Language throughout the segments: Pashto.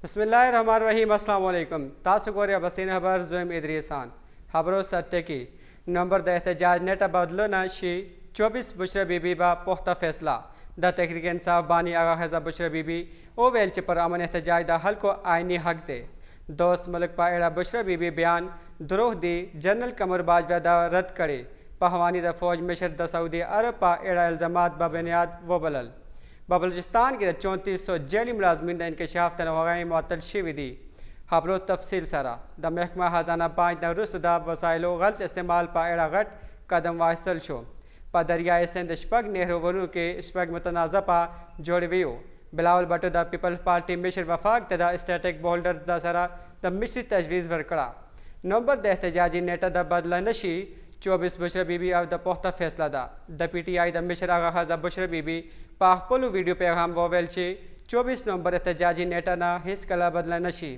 بسم الله الرحمن الرحیم. السلام علیکم. تاسو ګورئ اباسین خبر، زویم ادریسان. خبرو سرټکی: نمبر د احتجاج نیټه بدلونه شي، 24 بشرا بیبي به پخته فیصله. د تحریک انصاف بانی هغه خزه بشرا بیبي وویل چې پر امن احتجاج د خلکو آئیني حق دی. دوست ملک په اړه بشرا بیبي بیان دروغ دی، جنرال قمر باجوه دا رد کړي. پهوانی د فوج مشر د سعودي عرب په اړه الزامات به بنیاد وبلل. په بلوچستان کې د 3400 جعلي ملازمین د انکشاف تنخواګانې معطل شوې دي. خبرو تفصیل سره، د محکمه خزانه پنځ نه وروسته د وسایلو غلط استعمال په اړه غټ قدم واخیستل شو. په دریای سند شپږ نهرونو کې شپږ متنازع په جوړوي. بلاول بټو د پیپلز پارټي مشر وفاق ته د سټیټک هولډرز د سره د مشري تجویز ورکړه. نومبر د احتجاجي نیټه د بدله نشي، 24 بشرا بیبي او د پخته فیصله ده. د پی ټی آی د مشر هغه خزه بشرا بیبي په خپلو ویډیو پیغام وویل چې 24 نومبر احتجاجي نیټه نه هیڅ کله بدله نشي.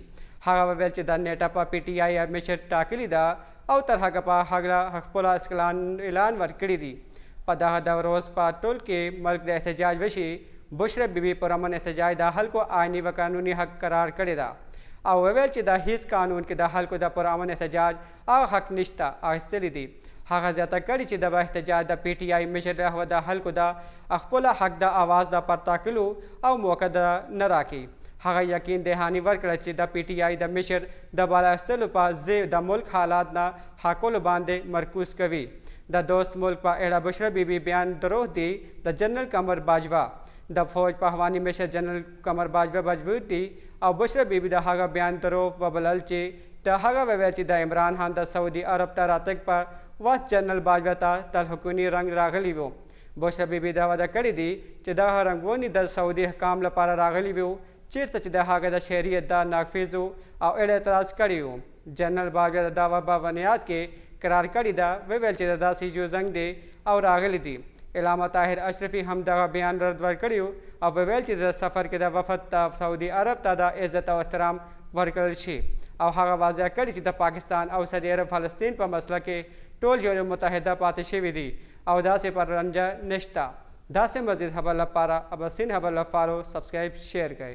هغه وویل چې دا نیټه په پی ټی آی مشر ټاکلې ده او تر هغه په هغه خپل اعلان ورکړي دي. په دغه د روز په ټول کې ملک د احتجاج وشي. بشرا بیبي پر امن احتجاج د خلکو آئیني و قانوني حق قرار کړی ده او وویل چې د هیڅ قانون کې د خلکو د پر امن احتجاج هغه حق نشته اخیستلی دی. هغه زیاته کړې چې د احتجاج د پی ټی آی مشر له د خلکو د خپل حق د आवाज د پرتاکلو او موقع د نه راکي. هغه یقین دهانی ورکړه چې د پی ټی آی د مشر د بالاستلو په ځای د ملک حالات نه حقولو باندې مرکوز کوي. د دوست ملک په اړه بشرا بیبي بیان دروغ دی، د جنرال قمر باجوه. د فوج پهوانی مشر جنرال قمر باجوه باجوه او بشرا بیبي د هغه بیان دروغ وبلل چې د هغه وویل چې د عمران خان د سعودي عرب ته راتګ پر وخت جنرال باجوه ته تلحقوني رنګ راغلی وو. بشرا بیبي دا وعده کړې دي چې دغه رنګونی د سعودي حکام لپاره راغلي وو، چیرته چې د هغه د شهریت د ناقفیزو او اړه اعتراض کړی وو. جنرال باجوه د دعوه په بنیاد کې قرار کړی ده، وویل چې د داسې یو زنګ دی او راغلي دي. علامه طاهر اشرفي هم دغه بیان رد ورکړی او وویل چې د سفر کې د وفد ته سعودي عرب ته د عزت او احترام ورکړل شي او هغه واضح کړي چې د پاکستان او سعودي عرب فلسطین په مسله کې ټول یو متحده پاتې شوي دي او داسې پر رنجه نشته. داسې مزید خبر لپاره اباسین خبر لپاره سبسکرایب، شیر کړئ.